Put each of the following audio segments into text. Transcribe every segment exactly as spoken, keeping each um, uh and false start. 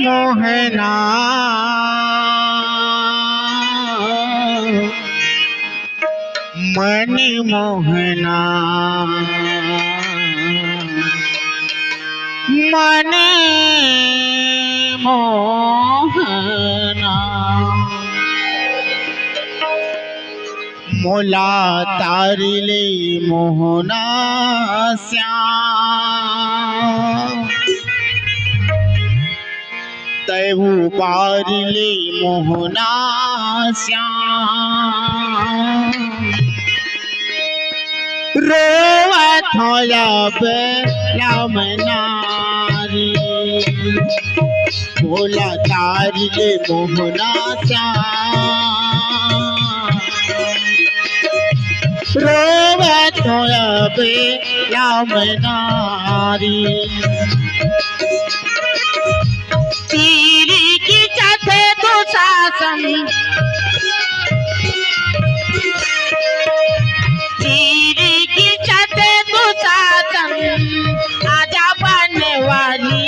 मोहना, मन मोहना, मन मोहना। मोला तारी ले मोहना श्याम, तै उबारी ले मोहना श्याम। रोवत होय अब राम नारी, मोला तारी ले मोहना श्याम। रोवत होय अब राम नारी। तीर खींचत दुशासन, तीर खींचत दुशासन, आजा बनवारी।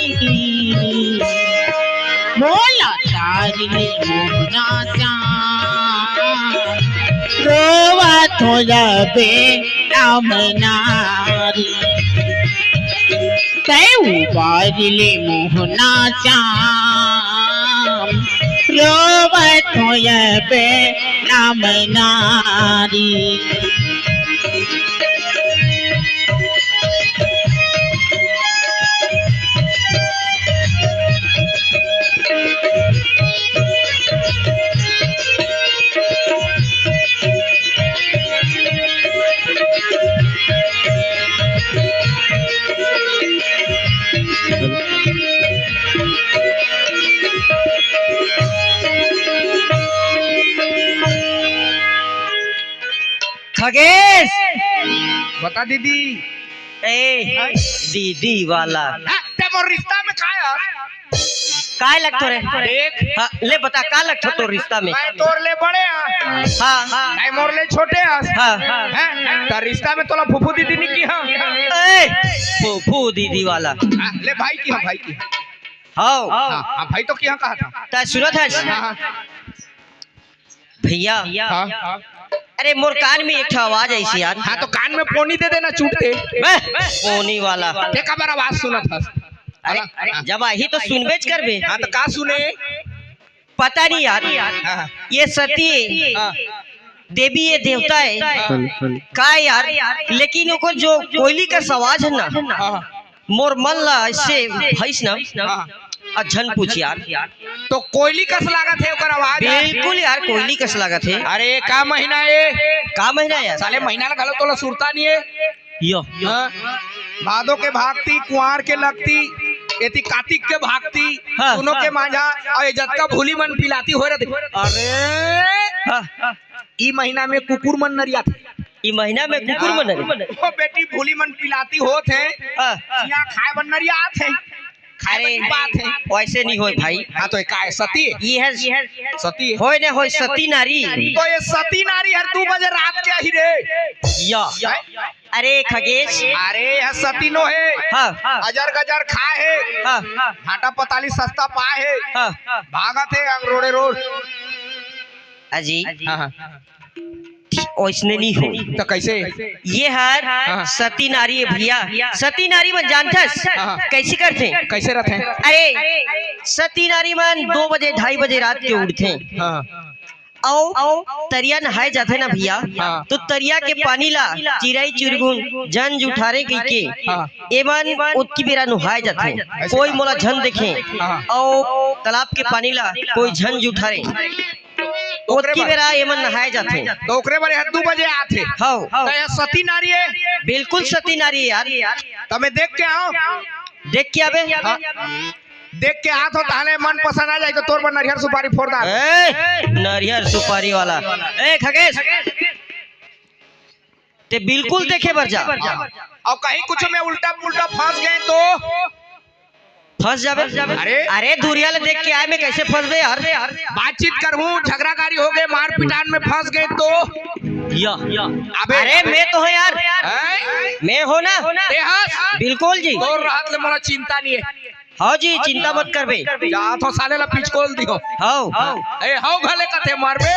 मोला तारी ले मोहना श्याम, रोवत होय अब राम नारी। तै उबारी ले मोहना श्याम, रोवत होय अब राम नारी। खगेश। बता दीदी। ए, दीदी वाला। हाँ, ते मोर रिश्ता में काय है? काय लगथो रे? देख। हाँ, ले बता, का लगथो तोर रिश्ता में? मैं तोर ले बड़े हस। हाँ। मैं मोर ले छोटे हस। हाँ। हैं? त रिश्ता में तोला फूफू दीदी नहीं की हाँ? ए, फूफू दीदी वाला। हाँ, ले भाई की हाँ, भाई की। हाँ। हाँ, हाँ, भाई तो की हाँ कहा था। तै सुनत हस? हाँ, हाँ। भैया, हाँ। अरे मोर कान में एक ठो आवाज आइस यार। हाँ, तो कान में पोनी दे देना चूटते। बे, पोनी वाला। ते काबर आवाज सुनत हस? अरे, हाँ। जब आही तो सुनबेच करबे। हाँ, तो का सुने? पता नहीं यार। हाँ। ये सती हाँ। देवी, ये देवता है। हाँ। का यार? लेकिन ओकर जो कोयली कस आवाज है ना, हाँ। मोर मन ला ऐसे भइस ना, हाँ। अ झन पूछ यार। तो कोयली कस लागत हे ओकर आवाज? बिल्कुल यार, कोयली कस लागत हे। अरे, का महीना ए? का महीना यार? साले महीना ला घलो तोला सुरता नहीं है। यो। हाँ? भादो के भागती, कुआर के लगती, एती कातिक के भागती, हाँ। दोनों के माझा, अउ ये जतका भूली मन पिलाती होय रथे। अरे! हाँ। ई महीना में कुकुर मन नरियाथे। ई महीना में कुकुर मन नरियाथे। ओ बेटी, भूली मन पिलाती होत हे। हाँ। चिया खाए बर नरियाथे। खाए बर अरे, बात हे। वैसे नहीं होय भाई। हाँ, तो ये का है, सती? ये है सती। होय ने होय, सती नारी। तो ये सती नारी हर दू बजे रात के आही रे। या। हैं? अरे खगेश। अरे, ये सती नो हे। हाँ। अजर गजर खाए हे। हाँ। भाटा पताली सस्ता पाए हे। हाँ। भागत हे रोड़े रोड़। अजी। हाँ, हाँ। ओइसने नहीं हो। तो कैसे? ये हर हाँ। सती नारी है भैया। सती नारी मन जानथस? हाँ। कैसे करथे? कैसे रथे? अरे, सती नारी मन दो बजे, ढाई बजे रात के उठथे। हाँ। अउ तरिया नहाए जाथे ना भैया, हाँ। तो तरिया के पानी ला चिरई चिरगुन झन जुठारे कहिके हाँ। एमन ओतकी बेरा नहाए जाथे। ऐसे कोई का? मोला झन देखे हाँ। अउ तालाब के पानी ला कोई झन जुठारे। ओकरे ओतकी बाद? बेरा एमन नहाए जाथे। तो ओकरे बर यहाँ दू बजे आथे। हव। तो यहाँ सती नारी है? बिल्कुल सती नारी है यार। तो मैं देख के आऊँ? देख के आबे। हाँ। देख के आत हो, ताहले मन पसंद आ जाए तो तोर बर नरियर सुपारी फोड़ डाल। ए, नरियर सुपारी वाला। ए, खगेश, ते बिल्कुल देखे बर जा। अउ कहीं कुछ में उल्टा पुल्टा फंस गए तो? फंस जाबे। अरे। अरे, दूरिया ले देख के आए में कैसे फंसबे यार? बातचीत करहूं, झगड़ा गारी हो गए, मार पिटान में फंस गए तो? या। अबे। अरे, मैं तो हूँ यार। हैं? मैं हो ना? ते हस? बिल्कुल जी। तोर रहत ले मोला चिंता नहीं है। हव जी, चिंता मत करबे। जात हंव, साले ला पिचकोल दिहंव। हव। ए, हव घले कथे मारबे,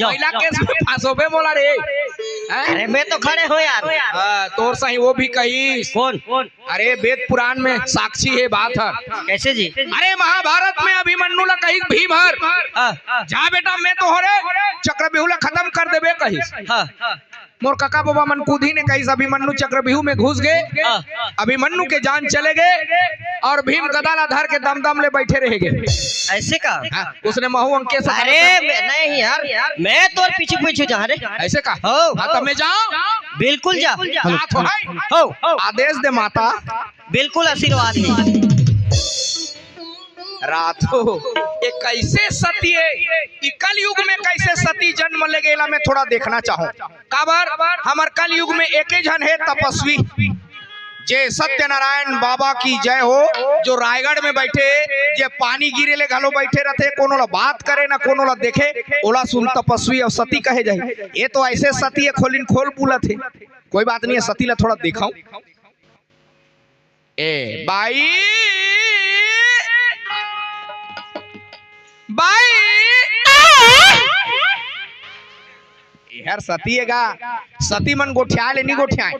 यो। पहिला केस में फंसोबे मोला रे। हैं? अरे, मैं तो खड़े हंव यार। हाँ, तोर सही वो भी कहिस। कौन? अरे, वेद पुराण में साक्षी हे बात हर। कैसे जी? अरे, महाभारत में अभिमन्यु ला कहिस भीम हर, हाँ। जा बेटा, मैं तो हंव रे, चक्रव्यूह ला खतम कर देबे कहिस। हाँ। मोर कका बबा मन कूदिन हे कहिस, अभिमन्यु चक्रव्यूह में घुस गे, हाँ। अभिमन्यु के जान चले गे अउ भीम गदा ला धर के दम दम ले बइठे रह गे। ऐसे का? हाँ, उसने महू अंके से अरे, मैं, नहीं यार, मैं तोर पीछू पीछू जाहूं रे। ऐसे का? हो। हाँ, त मैं जांव? बिल्कुल जा। हाँ, तो है। हो। आदेश दे माता। बिल्कुल आशीर्वाद हे। राधो, ये कैसे सती हे? ये कलयुग में कैसे सती जन्म ले गे, एला मैं थोड़ा देखना चाहूं। काबर, हमर कलयुग में एके झन हे तपस्वी, जे सत्यनारायण बाबा की जय हो, जो रायगढ़ में बइठे, जे पानी गिरे ले घलो बइठे रथे, कोनो ला बात करे ना कोनो ला देखे, ओला सुन तपस्वी अउ सती कहे जाही। ये तो ऐसे सती हे, खोलिन खोल बुलत हे। कोई बात नहीं हे, सती ला थोड़ा देखाऊं। ए बाई, बाई, एहर सती हे गा। सती मन गोठियाय ले नी गोठियाय,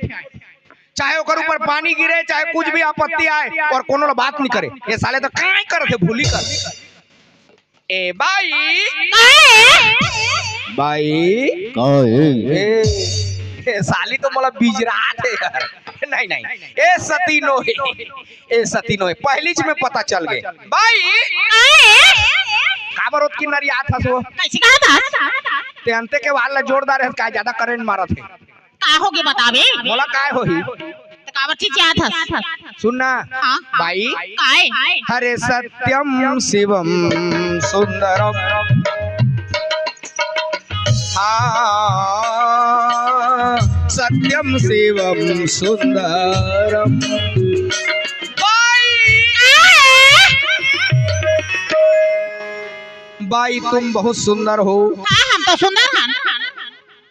चाहे ओकर ऊपर पानी गिरे, चाहे कुछ भी आपत्ति आए, अउ कोनो ला बात नी करे। ये साले तो काय करथे, भूली कर। ए बाई। बाई। ए, ए, साली तो मोला बिजरात हे यार। नहीं, नहीं। ए सती नोहे। ए सती नोहे। पहिलीच में पता चल गे। बाई। काबर ओतकी नरियात हस वो? कैसे कहा था? ते अंते के वाल ला जोरदार हे, काय ज्यादा करंट मारत हे? का होगे बताबे? मोला काय होही? त काबर चिचियात हस? सुन ना, हाँ। बाई। काय? हरे सत्यम शिवम सुंदरम। हाँ, सत्यम शिवम सुंदरम। बाई। बाई, तुम बहुत सुंदर हो। हाँ, हम तो सुंदर हन।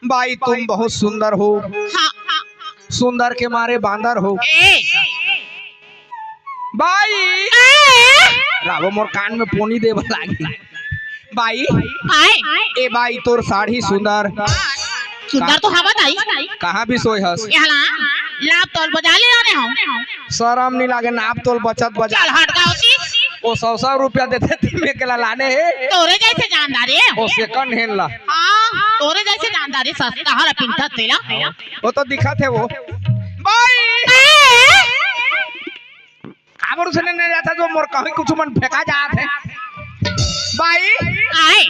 बाई, तुम बहुत सुंदर हो। हाँ। सुंदर के मारे बांदर हो। ए। बाई। ए। रावो, मोर कान में पोनी देबे लागी। बाई। काय? ए बाई, तोर साड़ी सुंदर। सुंदर तो हवा दाई। कहाँ बिसोय हस? यहाँ ला, नाप तोल बजा ले आने हंव। शरम नी लागे, नाप तोल बचत बजा। चल हट गा ओती। ओ सौ सौ रुपया देथे, ते में केला लाने हे। तोरे जैसे जानदार हे। ओ second hand ला। हाँ, तोरे जैसे जानदार हे, सस्ता हरा पिंथत तेला। वो तो दिखत हे वो। बाई। काबर उसने नहीं रहता जो मोर कहीं कुछ मन फेंका जात हे। बाई। आए।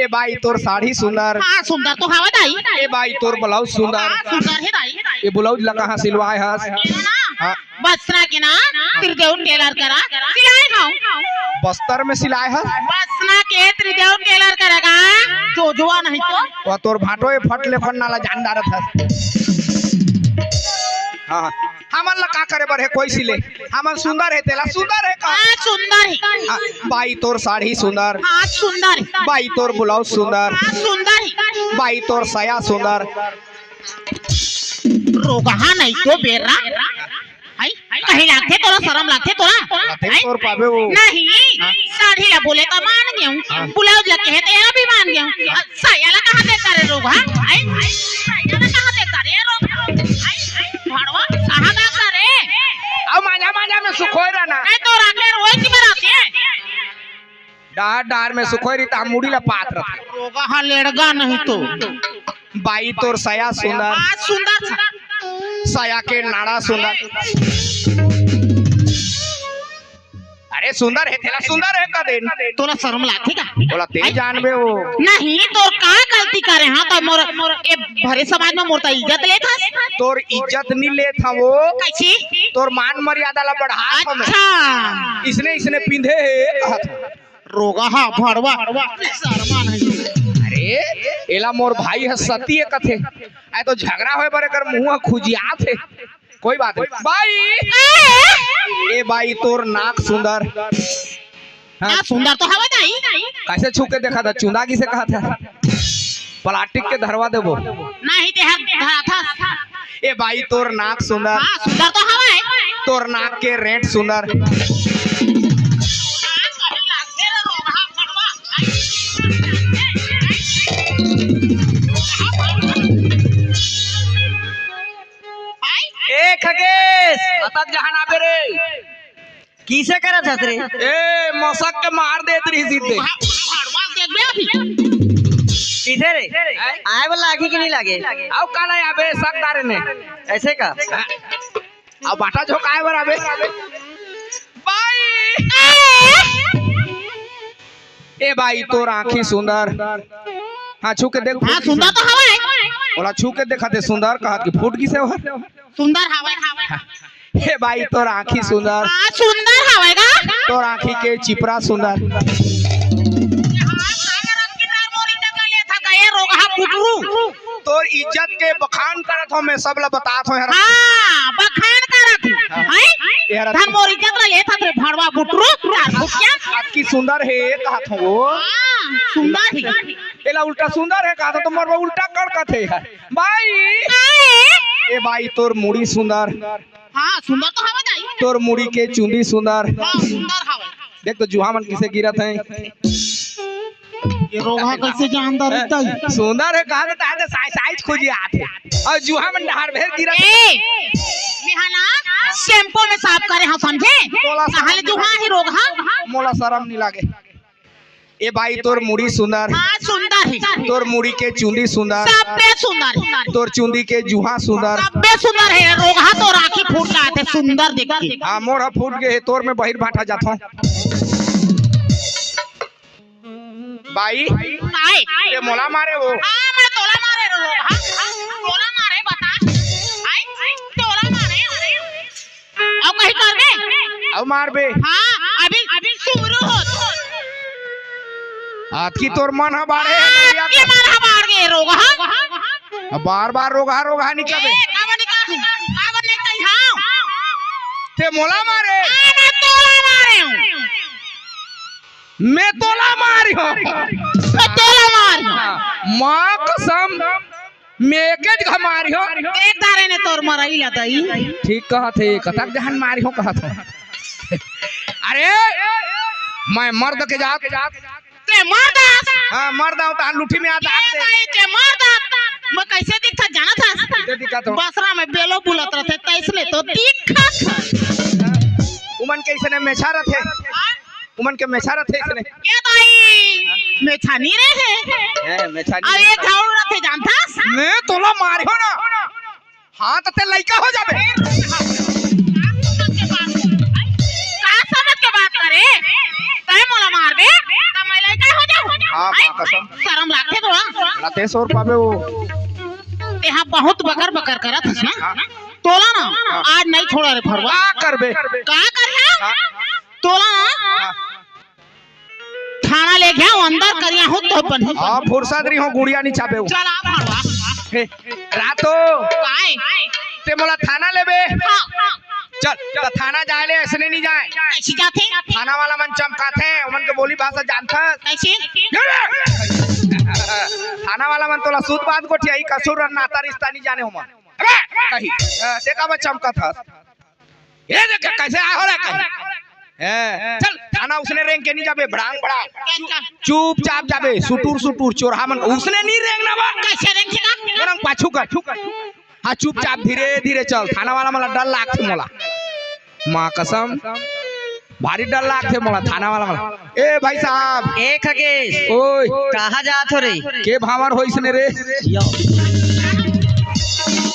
ए बाई, तोर साड़ी सुंदर। हाँ, सुंदर तो हवा दाई। ए बाई, तोर ब्लाउज सुंदर। हाँ, सुंदर हे दाई। ए ब्लाउज ला कहाँ सिलवाए हस? ये ना, हाँ। बसना के ना, त्रिदेव टेलर करा सिलाए हंव। बस्तर में सिलाए हस? बसना के त्रिदेव टेलर करा गा, जोजुआ नहीं तो। वो तोर भांटो ए फट ले फन्ना ला जान डारत हस। हाँ, हाँ। हमन ला का करे बर हे, कोई सिले? हमन सुंदर हे, तेला सुंदर हे का? हाँ, सुंदर हे। हाँ, बाई तोर साड़ी सुंदर। हाँ, सुंदर हे। बाई तोर ब्लाउज सुंदर। हाँ, सुंदर हे। बाई तोर सया सुंदर। रोगहा नहीं तो बेरा। हाय, कहीं लागथे तोला, शरम लागथे तोला? लागथे हाय? तोर पाबे वो। नहीं, हाँ। साड़ी ला बोले त मान गेंव, हाँ। ब्लाउज ला कहे त एला भी मान गेंव। हाँ। सया ला कहाँ देखत हे रोगहा? हाय, हाय, सया ला कहाँ देखत हे रोगहा? हाय, हाय, भड़वा, कहाँ देखत हे? अब मांझा मांझा में सुखोय रहना। नहीं तो राखे रोए की बरात हे। डार डार में सुखोय रही त मुड़ी ला पात रथे। रोगहा लेड़गा नहीं तो। बाई तोर सया सुंदर। हाँ, सुंदर। सया के नाड़ा सुंदर। अरे सुंदर हे, तेला सुंदर हे कहिन। तोला शरम लागथे का? बोला ते जानबे वो। नहीं, तोर का गलती करे हंव, त मोर, ए भरे समाज में मोर त इज्जत लेथस। तोर इज्जत नी लेथंव वो। कैसे? तोर मान मर्यादा ला बढ़ाथंव मैं। अच्छा। इसने, इसने पिंधे हे, कहत हंव। रोगहा भड़वा, शर्मा नहीं। अरे, एला मोर भाई ह सती हे कथे। आय तो झगड़ा होय बर एकर मुंह ह खुजियात हे। कोई बात नहीं। बाई। ए बाई, तोर नाक सुंदर। हाँ। आ, सुंदर तो हवे दाई। कैसे छू के देखा था? चुंदा किसे कहा था? प्लास्टिक के धरवा देबो। नहीं ते हर धरा था। ए बाई, तोर नाक सुंदर। हाँ, सुंदर तो हवे। तोर नाक के रेंट सुंदर। ए खगेश, अतक जहान आबे रे। किसे करत हस रे? ए, मसक के मार देत रही सीधे। भड़वा देखबे अभी। किसे रे? आए वाला आगी कि नहीं लागे? अउ काला आबे सक दारे ने। ऐसे का? अउ बाटा झोंकाए बर आबे। बाई। ए बाई, तोर आँखी सुंदर। हाँ, छू के देख। हाँ, सुंदर तो हवय। ओला छू के देखा ते सुंदर कहत कि फूट गिसे हर। सुंदर हवय। हे बाई, तोर आँखी सुंदर। हाँ, सुंदर हवय गा। तोर आँखी के चिपरा सुंदर। हाँ, सागर रंग के तार मोरी तक ले था गए रोगहा पुटरू। तोर इज्जत के बखान करत हो, मैं सब ला बतात हो यार। हाँ, बखान करत ही। हाँ। हैं? यार, धन मोरी जतरा ये था तेरे भड़वा बुटरू, चार फुटिया। अतकी सुंदर हे, कहत हो वो। हाँ, सुंदर ही। एला उल्टा सुंदर हे, कहत हो तो मोर उल्टा कड़कत हे यार। बाई। आए। ए बाई, तोर मुड़ी सुंदर। हाँ, सुंदर तो हवा जाई। तोर मुड़ी के चुंदी सुंदर। हाँ, सुंदर हवा। देख तो जुहा मन किसे गिरत हे। ये रोगहा कैसे जानता रहता है? सुंदर हे, कहा तो तारे साइज, साइज खोजी आत हे। अउ जुहा मन डहार भेर गिरत हे। ए, मिहाना, शैम्पू में साफ करे हाँ, समझे? बोला साफ। कहाँ ले जुहा ही रोगहा? मोला शरम नहीं लागे। ए बाई, तोर मुड़ी सुंदर। हाँ, सुंदर ही। तोर मुड़ी के चुंदी सुंदर। सबे सुंदर ही। तोर चुंदी के जुहा सुंदर। सबे सुंदर हे, रोगहा तोर आँखी फूट जात हे, सुंदर देख के। हाँ, मोर ह फूट गे हे, तोर में बहिर भाटा जात हो। बाई, आए। ते मोला मारे हो। हाँ, मैं तोला मारे रहो। हाँ, हाँ, तोला मारे, बता। आए, आए, तोला मारे। अउ कहीं करबे? अउ मारबे। हाँ, अभी, अभी शुरू हो। अतकी तोर मन ह बाढ़े हे, नरिया अतकी के। मन ह बाढ़ गे रोगहा। अब बार-बार रोगहा, रोगहा निकलबे। ए, काबर निकाल? काबर नहीं कही, हाँ। ते मोला मारे। हाँ, मैं तोला मारे हूँ। मैं तोला मारी हो। तो तोला मार। माँ कसम, मैं एके जगह मारी हो। एक दारे ने तोर मरई ला दई। ठीक कहत हे, कतक जहन मारी हो कहत हो। अरे, मैं मर्द के जात। ते मर्द हस? हाँ, मर्द हूँ, तहार लुठी में आ दाग ए दे। दाई, ते मर्द हस। मैं कैसे दिखत जानत हस? कैसे दिखत हो? बसरा में बेलो बुलत रहते, तैसने तो दिखत हस। उमन कैसने मेछा रहते? हाँ? उमन के मेछा रथे इसने। ए दाई, मेछा नी रहे। हैं, मेछा नी अरे, रहे। झाड़ू रथे जानथस? मैं तोला मारियो ना। हाँ, त ते लइका हो जाबे। का समझ के बात करे? तैं मोला मारबे, त मैं लइका हो जाऊं? हाँ, माँ कसम। शरम लागथे तोला? ना ते शोर पाबे वो। तेहा बहुत बकर बकर करत हस ना? हाँ। तोला ना, हाँ। आज नहीं छोड़ा रे भरवा। का करबे? का करबे? हाँ। तोला ना, हाँ। थाना ले गया, अंदर करिया हूँ तो बनी। हाँ, फुर्सत रही हो, गुड़िया नहीं छापे हो। चल, आ भाड़वा। हे, रातो। काय? ते मोला थाना लेबे? हाँ। चल, त थाना जाए ले, ऐसने नहीं जाए। कैसे जाथे? थाना वाला मन चमकाथे, उमन के बोली भाषा जानथस। कैसे? थाना वाला मन तोला शुद्ध बात गोठियाही, कसूर नाता रिश्ता नहीं जाने उमन। अबे, कही, अ, ते काबर चमकाथस? ए देख, कैसे आए हो रे कहीं? ए, चल, थाना उसने रेंग के नहीं जाबे, बड़ांग बड़ा। चुपचाप जाबे, सुटुर सुटुर, चोरहा मन, उसने नहीं रेंगना बा। कैसे रेंग के ना? गरम पाछू कर। हाँ, चुपचाप, धीरे धीरे चल, थाना वाला मला डर लागथे मोला। माँ कसम, भारी डर लागथे मोला, थाना वाला मला। ए भाई साहब। ए खगेश। ओए। कहाँ जात हो रे? के भावर हो इसने रे? यो।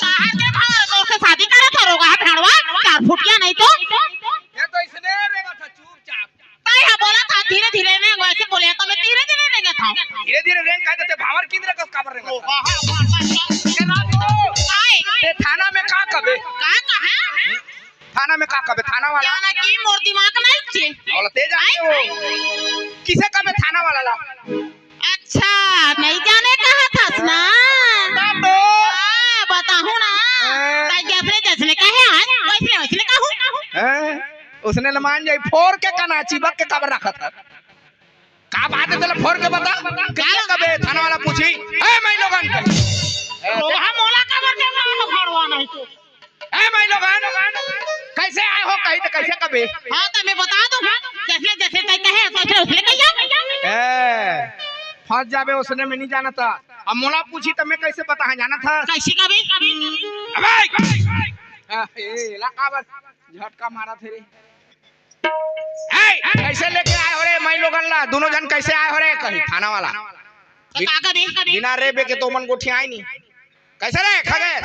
कहाँ के भावर? तो उससे शादी करे था रोगहा भेड़वा, चार फुटिया नहीं तो। ये तो इसने रे बता चुपचाप। ताई हा बोला था धीरे धीरे रेंग, वैसे बोले तो मैं धीरे धीरे रेंग था। धीरे धीरे रेंग कहते थे, भावर किंद्र कस काबर रेंग था? रोगहा भेड़वा। ये ना तो। आए। ते थाना में का कबे? का कहा? थाना में का कबे? थाना वाला? क्या ना कि मोर दिमाग नहीं छे। बोला, ते जाने आई, हो। आई। किसे कबे थाना वाला ला? अच्छा, नहीं जाने कहा था ना? बता तो। हाँ, बताहूँ ना। हाँ। ताई जैसने, जैसने कहे आज, वैसने, वैसने कहूँ। हाँ, उसने ल मान जाई, फोर के कना चिबक के काबर रखा था। का बात है, चलो फोर के बता। क्या कबे थाना वाला पूछी, "ए, मैं लोगन के।" रोगहा मोला काबर के मारो भरवा नहीं तो। "ए, मैं लोगन, कैसे आए हो?" कही तो कैसे कबे? हाँ, तो मैं बता दूँ। जैसे, जैसे तय कहे, वैसे, वैसे कहिए। ए, फंस जाबे, ओसने में नहीं जानत। अब मोला पूछी त मैं कैसे बताहा, जानत हस? कैसे कबे? अबे! आ, ए, एला काबर झटका मारत हे रे? ए, कैसे लेके आए हो रे माई लोगन ला? दोनों जन कैसे आए हो रे? कही थाना वाला। तो का करे? बिना रेबे के तो मन गोठियाए नहीं। कैसे रे खगेश?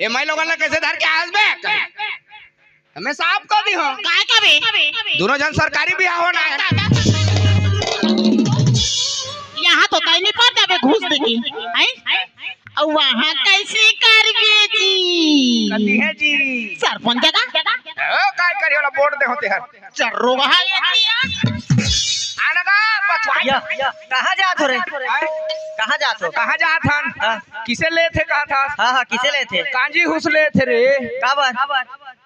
ए माई लोगन ला कैसे धर के आए हस बे? कही। मैं साफ कह दी हूँ। काय कबे? दोनों जन सरकारी बिहाव होना है। यहाँ तो तय नहीं पड़ जाबे घूस देके। हैं? अउ वहाँ कैसे करबे जी? कती है जी? सरपंच जगह। ओ, काय करी वाला वोट दे होते हर। चर्रो कहा ये किया? आना का बचवा। या, या, कहाँ जात हो रे? आए? कहाँ जात हो? कहाँ जात हन? हाँ। किसे ले थे कहा था? हाँ, हाँ, किसे ले थे? कांजी हुस ले थे रे। का बात?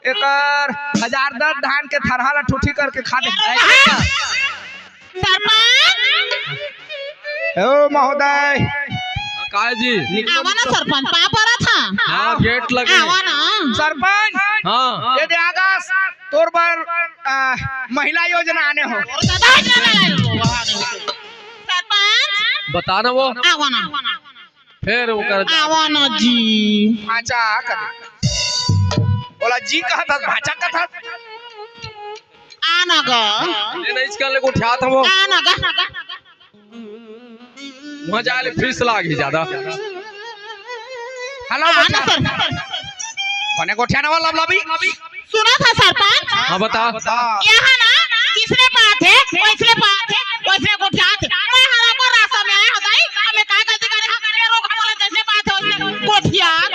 एकर हजार दस धान के थरहा ला ठुठी करके खा दे। सरपंच। ओ महोदय। काय जी? आवा ना सरपंच, पाँव परत हँव। हाँ, गेट लगे। आवा ना। सरपंच। हाँ। ये दे आगस, तोर बर, आ, महिला योजना आने हो। सरपंच। बता ना वो। आवा ना। फिर ओकर आवा ना जी। भांचा कर। बोला जी कहा था, भांचा कहा था। आना गा। ये नहीं इसका ले उठा था वो। आना गा। वहाँ जा ले फीस लागी ज्यादा। हेलो, आना सर। बने गोठिया ना वाला लबी। सुना था सरपंच। हाँ, बता। यहाँ ना जिसने बात है, वैसने बात है, वैसने गोठियात है। मैं हराम को रास्ता में आया होता ही, हमें काय गलती करे, हाँ, ये रोक हमारा जैसने बात है, वैसने गोठियात।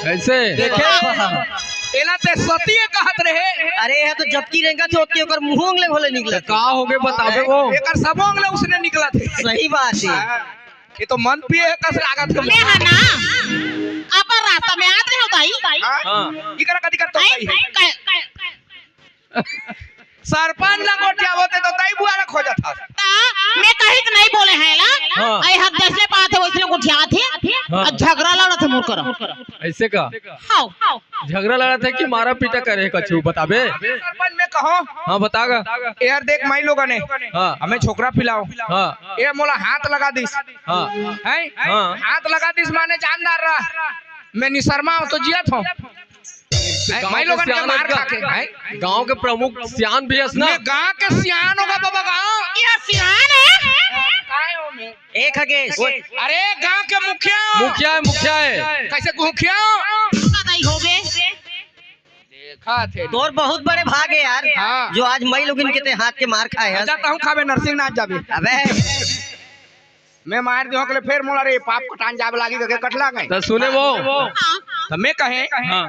ऐसे? देखे? एला ते सती कहत रहे। अरे, ये तो जबकि रेंगा थे, ओतकी ओकर मुंह उंगले घोले निकले। का हो गए बताबे वो? एकर सब उंगले उसने निकला थे। सही बात है। हाँ। ये तो मन पिए हे कस लागत हे। मैं हा ना, अपन रास्ता में आत रहे हो दाई। हाँ? हाँ। इकरा कदी कर तो आई, भाई है। आई, सरपंच ला गोठियावत हे तो तई बुआरा खोजत हस। ता, मैं कहीं तो नहीं बोले हैं ला। हाँ। आई हम जैसे बात है वैसे गोठियात हे। हाँ। अउ झगरा लड़त हे मोर करा। ऐसे का? हाँ। झगरा लड़त हे कि मारा पीटा करे हे कछु बताबे? सरपंच मैं कहूँ। हाँ, बता गा। यार देख माई लोगन हे। हाँ। हमें छोकरा पिलाओ। हाँ। ये मोला हाथ लगा दिस। हाँ। हैं? हाँ। हाथ लगा दिस माने जानदार रहा। मैं निसरमा हूँ तो जियत हूँ। हैं? गाँव माई के लोगन के सियान मार का, खा के, हैं? गाँव के प्रमुख सियान भी हस ना? मैं गाँव के सियान होगा बाबा गाँव। ये सियान है? काय हो मैं? एक खगेश। अरे गाँव के मुखिया। मुखिया है, मुखिया है। कैसे मुखिया? का दाई होबे? देखा थे। तोर बहुत बड़े भाग है यार। हाँ। जो आज मई लोगिन के ते हाथ के मार खाए हस। जाता हूँ खाबे नरसिंहनाथ जाबे। अबे। मैं मार दियो के ले फेर मोला रे पाप कटान जाब लागी के कटला गए। तो सुने वो। तो मैं कहे। हाँ।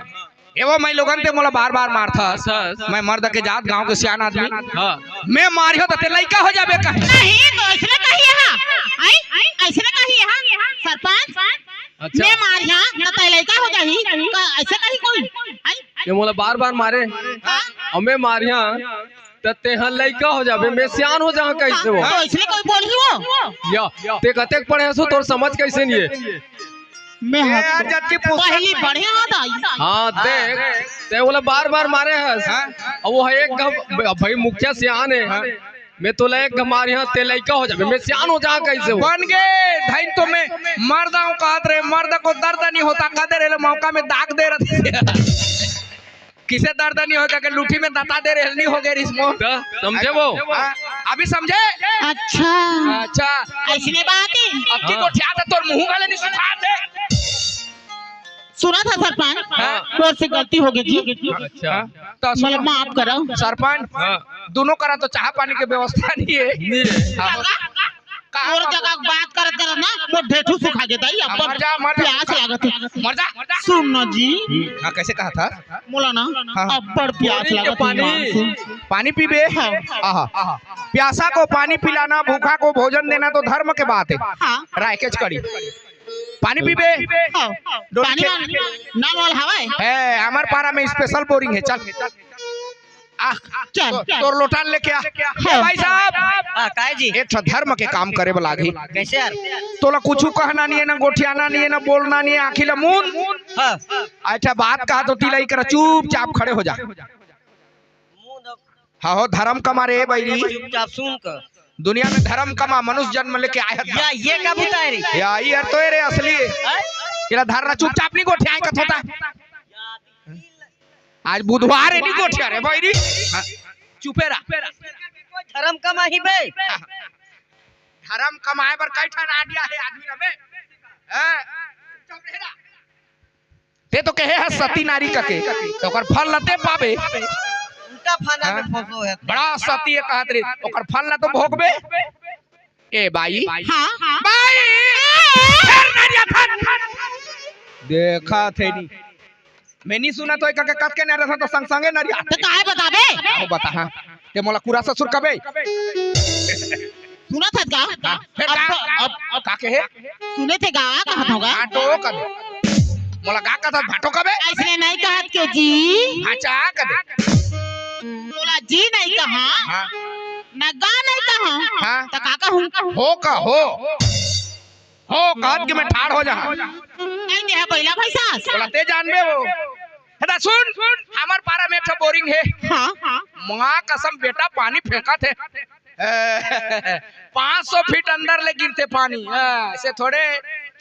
ए वो मई लोगन ते मोला बार-बार मारथस। अच्छा। मैं मर्द के जात गाँव के सियान आदमी। हाँ। मैं मारियो त ते लइका हो जाबे कहे। नहीं, तो ऐसने कहिए हाँ। आई, ऐसने कहिए हाँ। सरपंच, अच्छा। मैं मारिया, त ते लइका हो जाही। का ऐसे कही कोई? आई? ये मोला बार-बार मारे। हाँ। अउ मैं मारिया, त तेहा लइका हो जाबे, मैं सियान हो जाहा कैसे वो? हाँ, तो ऐसने कोई बोलही वो? या, ते कतेक पढ़े हस, तोर समझ कैसे नहीं है? मैं ए, हंस-, आज अति पुस्तक पहली में। पढ़े हंव दाई। हाँ, देख, ते ओला बार-बार मारे हस। हाँ। अब वो है एक घम-, भाई मुखिया सियान है। हाँ। मैं तोला एक घम मारिहा, ते लइका हो जाबे। मैं सियान हो जाहा कैसे वो? बन गे, धइन तो मैं मर्द हूँ कहत रहे, मर्द को दर्द नहीं होता, कदे रहे मौका में दाग दे रहे। किसे दर्द नहीं होगा कि लूठी में दता दे रहे, नहीं हो गए रिश्मो। त समझे वो? हाँ, अभी समझे? अच्छा। अच्छा। ऐसने बात है? अब की हाँ। गोठिया था तोर मुंह गले नहीं सुखा दे। सुना था सरपंच, हाँ। तोर से गलती हो गई जी। अच्छा। हाँ, तो सुनो। मतलब माफ करो। सरपंच, हाँ। दोनों करा तो चाह पानी के व्यवस्था नहीं है। नहीं है। हाँ। और जगह बात करत करत ना, वो ढेठू सुखा गया था, अब मर जा, मर जा। प्यास लागत है। मर जा। सुन ना जी। हाँ, कैसे कहा था? बोला ना, हाँ। अब्बड़ प्यास बोरी के लागत है पानी। ईमान से। पानी पीबे? हाँ। आहा। प्यासा को पानी पिलाना, भूखा को भोजन देना तो धर्म के बात है। हाँ। रायकेच कड़ी। पानी पीबे? हाँ। डोली पानी खेत वाला, नल वाला हवा है? है, हमारे पारा में special boring है, चल। आ, चल, तो, चल। तोर लोटान लेके आ। हाँ। ए भाई साहब, हाँ, काहे जी? एक ठो धर्म के काम करे वाला आगी। कैसे यार? तोला कुछ कहना नहीं है, ना गोठियाना नहीं है, ना बोलना नहीं है, आँखी ला मूंद। हाँ। अच्छा, बात कहा तो तिलाई कर, चुपचाप खड़े हो जा। हाँ हो, धर्म कमा रे बैरी। चुपचाप सुन कर। दुनिया में धर्म कमा मनुष्य जन्म लेके आए हता। या, ये का बुता है रे? या, ये हर तो ए रे असली है। हैं? एला धरना चुपचाप नहीं गोठियाए कथों ता। आज बुधवार है, नहीं गोठिया रे भाई रे। हाँ, चुपे रह। कोई धर्म कमा ही बे। धर्म कमाए बर कई ठन आइडिया है आदमी रबे। हैं? चुप रह रहा। ते तो कहे है सती नारी कके, तो ओकर फल लते पाबे। उल्टा फाना में हाँ? फंसो है। बड़ा सती है कहत रे, ओकर फल ला तो भोगबे। ए बाई। हाँ, हाँ। बाई! फेर नरिया धर। देखा थे नी। मैं नहीं सुना तो एक के कत के ना रहता तो संग संगे नरिया। तो काहे बताबे? काहो बता, हाँ। ते मोला कुरा ससुर कबे? सुना था का? हाँ, फेर अब, का? अब, अब का कहे? सुने थे गा, कहा था गा? हाँ, तो कबे। मोला गा कहा था, भाटो कबे? ऐसने नहीं कहत के जी। अच्छा, कबे। मोला जी नहीं कहा। हाँ। न गा नहीं कहा। हाँ। तो का कहूँ? हो का हो? हो, कहत के मैं ठाड़ हो जा। नहीं, ये है पहिला भाई सास। बोला, "ते जानबे वो।" हे दा सुन, हमर पारा में एक ठो बोरिंग है। हाँ, हाँ। माँ कसम बेटा, पानी फेंकत हे। पाँच सौ फीट अंदर ले गिरथे पानी। हाँ, ऐसे थोड़े।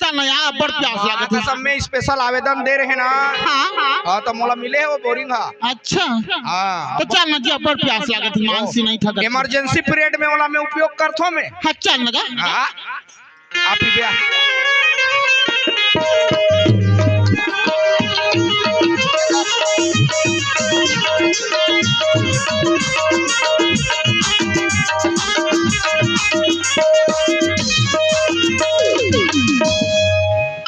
चल ना यार, बड़ प्यास माँ लागत हे। कसम में स्पेशल आवेदन दे रहे ना। हाँ, हाँ। हाँ, तो मोला मिले हे वो बोरिंग हा। अच्छा। हाँ। तो चल ना जी, बड़ प्यास लागत हे, मानसी नहीं थकत। इमरजेंसी पीरियड में ओला मैं उपयोग करथो मैं। हाँ, चल ना गा। हाँ। आप ही ब्याह।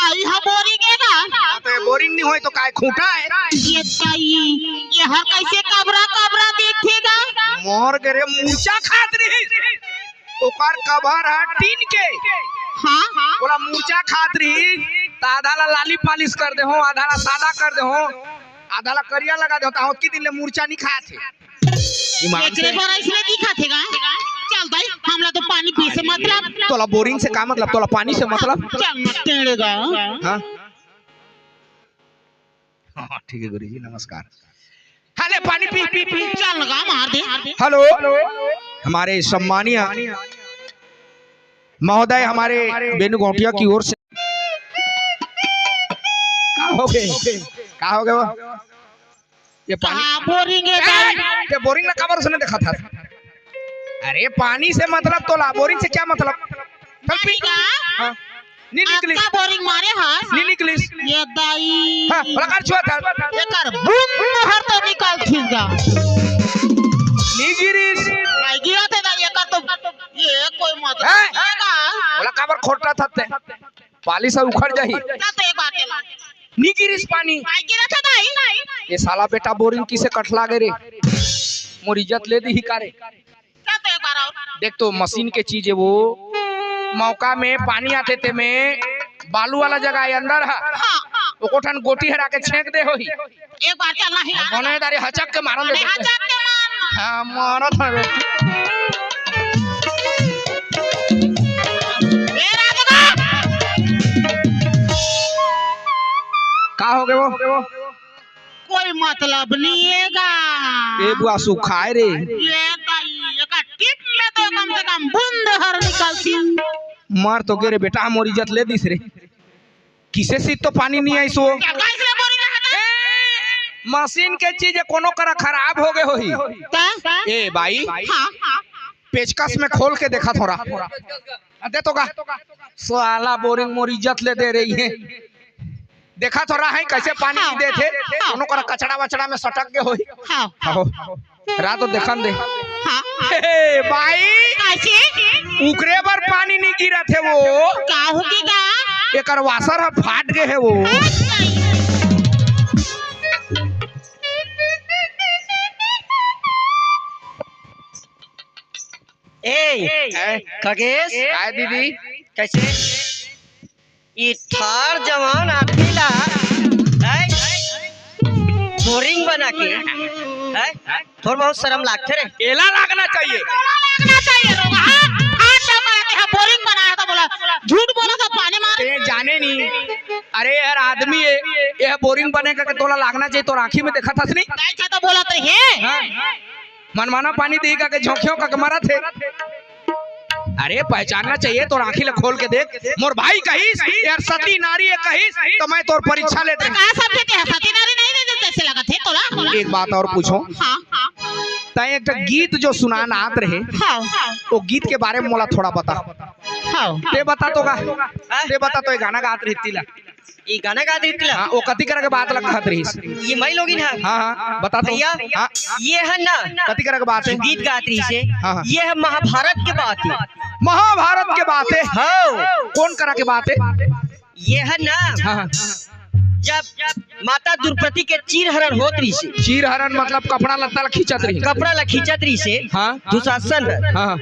आई हा बोरिंग हे ना? हाँ, तो ये बोरिंग नहीं होय तो काय खूंटा हे? ये ताई, ये हर कैसे कबरा कबरा दिखथे गा? मर गे रे, मुरचा खात रही। ओकर कभर ह टीन के। हाँ, हाँ। ओला मुरचा खात रही, त आधा ला लाली पालिश कर दे हो, आधा ला सादा कर दे हो, आधा ला करिया लगा दे हो, त ओतकी दिन ले मुरचा नहीं खात हे। ईमान से। एकरे बर अइसने दिखत हे गा। चल दाई, हमला तो पानी पी से मतलब। तोला बोरिंग से का मतलब? तोला पानी से मतलब? चल मत टेढ़े गा। हाँ? हाँ, ठीक है गुरुजी, नमस्कार। हले पानी पी, पी, पी। चल लगा, मार दे। हेलो, हमारे सम्मानीय महोदय, हमारे बेनू गौटिया की ओर से। का हो गए? का हो गए वो? ये पानी। कहाँ बोरिंग है ए, भाई? ये बोरिंग ना काबर उसने देखा था? अरे पानी से मतलब तोला, बोरिंग से क्या मतलब? चल पी। पानी का? हाँ। नी निकलिस। अतका बोरिंग मारे हस। नी निकलिस। ये दाई। हाँ, ओला काबर छुआ था? एकर बूंद हर तो निकल खींच गा। नी गिरिस। नहीं गिरा थे दाई, एकर तो ये कोई मतलब हैं? नहीं है ना। ओला काबर खोटा था ते? पालिश ह उखड़ जाही। ना तो एक बात है। नी गिरिस पानी। नहीं गिरा था दाई। ये साला बेटा बोरिंग किसे कठला गे रे? मोर इज्जत ले दी ही का रे? चल तो एक बार और। देख तो मशीन के चीज है वो, मौका में पानी आथे ते में बालू वाला जगह है अंदर है। हाँ। ओको ठन गोटी हरा के छेंक दे होही। एक बार चल नहीं यार। बने दारी हचक के मारन दे अरे दे। हचक के मार। हाँ, मारत हवे। ए राजगा। का हो गए वो? कोई मतलब नहीं है गा। ए बुआ सुखाए रे। ये ताई, एका टिप में तो कम से कम बूंद हर निकलती। मर तो गे रे बेटा, मोर इज्जत ले दिस रे। किसे सीत तो पानी नहीं आइस वो। क्या गाइस रे बोरी रहा था? मशीन के चीज है, कोनो करा खराब हो गए होही। का? ए भाई, हाँ, हाँ। पेचकस में खोल के देखा थोड़ा। दे तो का? साला बोरिंग मोर इज्जत ले दे रही है। देखा थोड़ा है कैसे पानी हाँ, नहीं देथे। हाँ। कोनो करा कचड़ा वचड़ा में सटक गए होही। हाँ। आहो। रात तो देखन दे। हाँ। हे, भाई। कैसे? उकरे बर पानी नहीं गिरत हे वो। का हो गे गा? एकर वासर ह फाट गए हे वो। ए, हैं? खगेश। काय दीदी? कैसे? ई ठाड़ जवान आदमी ला, हैं? बोरिंग बना के, हैं? थोड़ा बहुत शर्म लागथे रे। एला लागना चाहिए। लागना चाहिए रे, हाँ? हाँ, तो बोला कि हाँ, बोरिंग बनाया था, बोला, झूठ बोला था, पानी मार। ते जाने नहीं। अरे यार, आदमी है, ये बोरिंग बने का तोला लागना चाहिए, तो आँखी में देखा था नहीं? नहीं था तो बोला तो है। हाँ? मनमाना पानी दी का के झोंकियों का के मरा थे। अरे, पहचानना चाहिए, तोर आँखी ला खोल के देख। मोर भाई कहिस, यार, सती नारी हे कहिस, त मैं तोर परीक्षा लेत रहेंव। का समझे ते ह? सती नारी नहीं दे देते, ऐसे लगत हे तोला। एक बात और पूछों। हाँ, हाँ। तैं एक ठो गीत जो सुनान आत रहे, हाँ। वो गीत के बारे में मोला थोड़ा बता। हाँ। ते बता तो का? हाँ? ते बता तो, ये गाना गात रहे तेला। ये गाना गात रहे तेला? हाँ, वो कती करा के बात ला कहत रहिस? ये माई लोगिन हे। हाँ, हाँ, बता तो। भैया, हाँ। ये हे ना, कती करा के बात हे? जो गीत गात रहिस हे, हाँ, हाँ। ये हे महाभारत के बात हे। महाभारत के बात हे? हाँ। कौन करा के बात हे? ये हे ना, हाँ, हाँ। जब माता द्रौपदी के चीर हरण होत रहिस हे। चीर हरण मतलब कपड़ा लत्ता ला खींचत रहिस। कपड़ा ला खींचत रहिस हे। हाँ। दुशासन। हाँ, हाँ।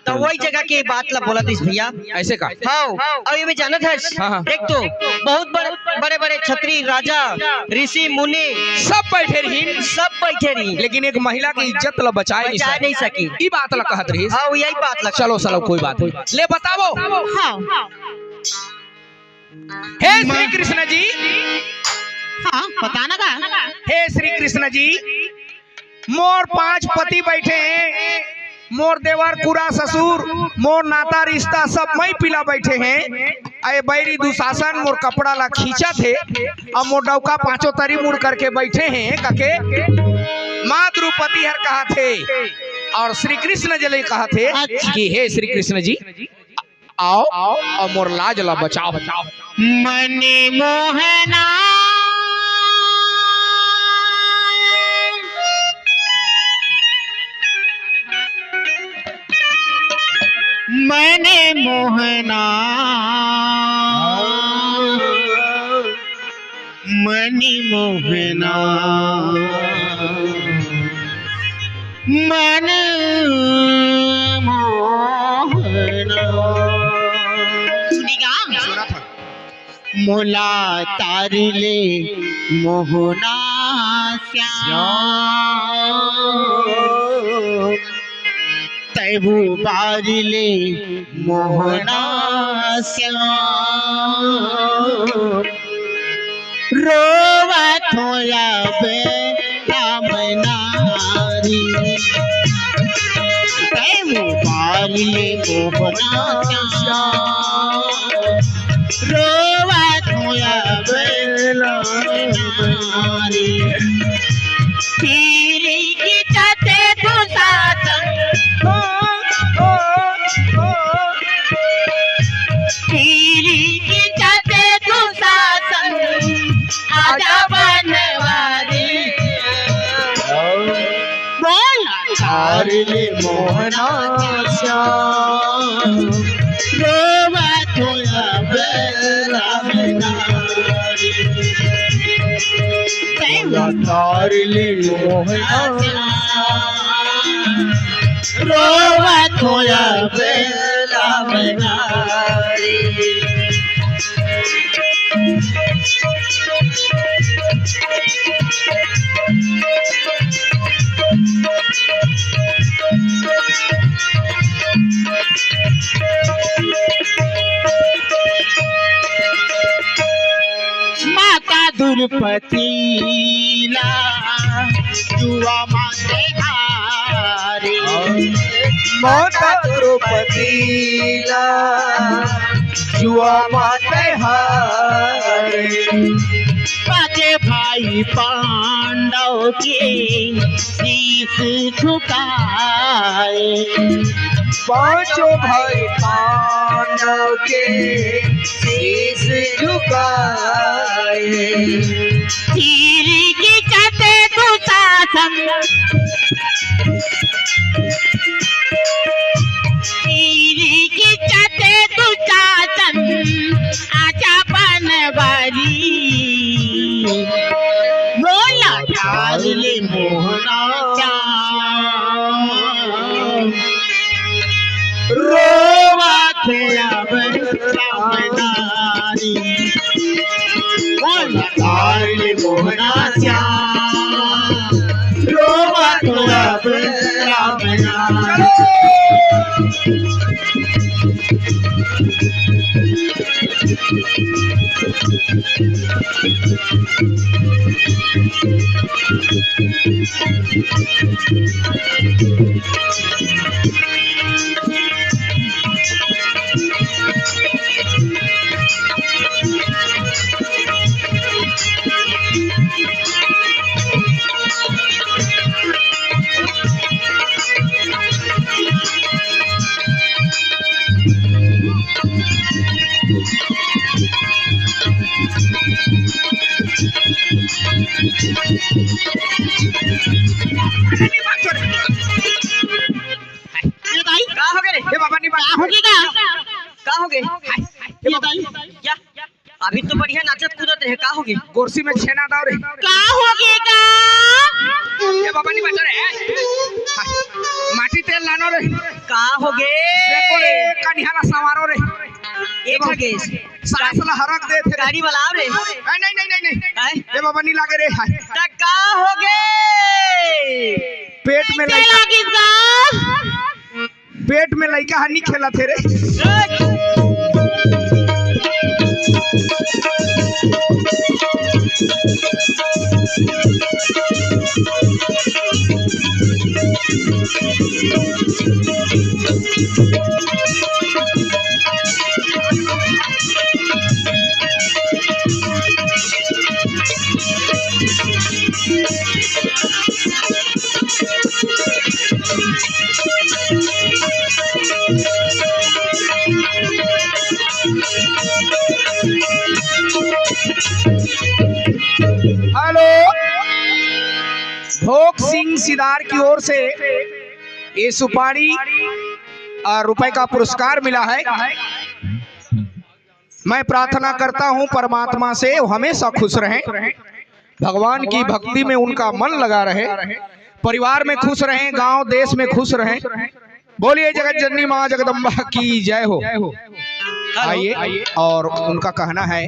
त वही जगह के बात ला बोलत रहिस भैया। ऐसे का? हाँ, अउ ये में जानत हस, हाँ, हाँ। देख तो, बहुत बड़-, बड़े-बड़े छत्री, राजा, ऋषि, मुनि, सब बैठे रहिन। सब बैठे रहिन। लेकिन एक महिला के इज्जत ला बचाए नहीं बचाए सके। नहीं सके। ई बात ला कहत रहिस। हाँ, यही बात ला। चलो, चलो, कोई बात नहीं। ले बताओ। हाँ। हे श्री कृष्ण जी। हाँ, बता ना बा। हे श्री कृष्ण जी, मोर पांच पति बैठे हे, मोर देवर, कुरा, ससुर, मोर नाता रिश्ता सब मई पिला बैठे हे। अये बैरी दुशासन मोर कपड़ा ला खींचत हे, अउ मोर डौका पांचों तरी मुड़ करके बैठे हे, कके माँ द्रौपदी हर कहत हे, अउ श्री कृष्ण जी ल कहत हे अच्छा। कि हे श्री कृष्ण जी, आओ, आओ, अउ मोर लाज ला बचाओ। मन मोहना, मन मोहना, मन मोहना, मन मोहना। सुनी का? सुना था। मोला तार ले मोहना श्याम, तैं उबार ले मोहना श्याम। रोवत हों अब राम नारी, तैं उबार ले मोहना श्याम। रोवत हों अब राम नारी, पीली की छत दुशासन। पीली की छत दुशासन, आजा बनवारी। बोल। तार ले मोहना श्याम, रोवत हों अब राम नारी। तार ले मोहना श्याम, रोवत हों अब राम नारी। माता द्रौपदी ला जुआ माते हारे। माता द्रौपदी ला जुआ माते हारे। पांचे भाई पांडव के शीश झुकाए। पांचों भाई पांडव के शीश झुकाए। पीली की छत दुशासन, पीली की छत दुशासन, आजा बनवारी। मोला तार ले मोहना श्याम, रोवत हों अब राम नारी। मोला तार ले मोहना श्याम, रोवत हों अब राम नारी। ये दाई, का हो गे रे? ए बाबा, नहीं, का हो गे गा? का हो गे? ये दाई, या, अभी तो बढ़िया नाचत कूदत रहे, का हो गे? गोरसी में छेना दाव रे। का हो गे गा? ए बाबा, नहीं बचा रे। माटी तेल लानो रे। का हो गे? देखो रे, कनिहा ला संवारो रे। एक हो गे। सांस ला हरक दे थे रे। गाड़ी वाला आव रे। ए, नहीं, नहीं, नहीं, नहीं। आय? ए बाबा, नहीं लागे रे। हाय। त का हो गे? पेट में कैसे लइका लागिस गा? पेट में लइका ह नी खेलत हे रे। हेलो, भोग सिंह सिदार की ओर से ये सुपारी और रुपए का पुरस्कार मिला है। मैं प्रार्थना करता हूं परमात्मा से, वो हमेशा खुश रहें, भगवान की भक्ति में उनका मन लगा रहे, परिवार में खुश रहें, गांव देश में खुश रहें। बोलिए जगत जननी माँ जगदम्बा की जय हो। आइए, और उनका कहना है,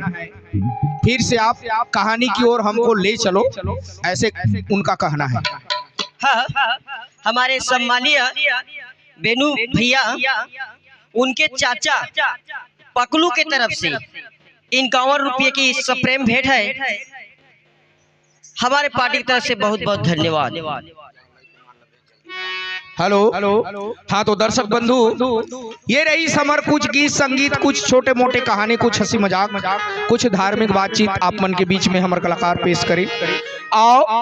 फिर से आप कहानी की ओर हमको ले चलो, ऐसे उनका कहना है। हाँ, हमारे सम्मानीय बेनू भैया, उनके चाचा पकलू के तरफ से इक्यावन रुपये की सप्रेम भेंट है। हमारे पार्टी की तरफ से बहुत बहुत धन्यवाद। हेलो, हाँ, तो दर्शक बंधु, ये रही समर, कुछ गीत संगीत, कुछ छोटे मोटे कहानी, कुछ हंसी मजाक, कुछ धार्मिक बातचीत आप मन के बीच में हमर कलाकार पेश करी। आओ,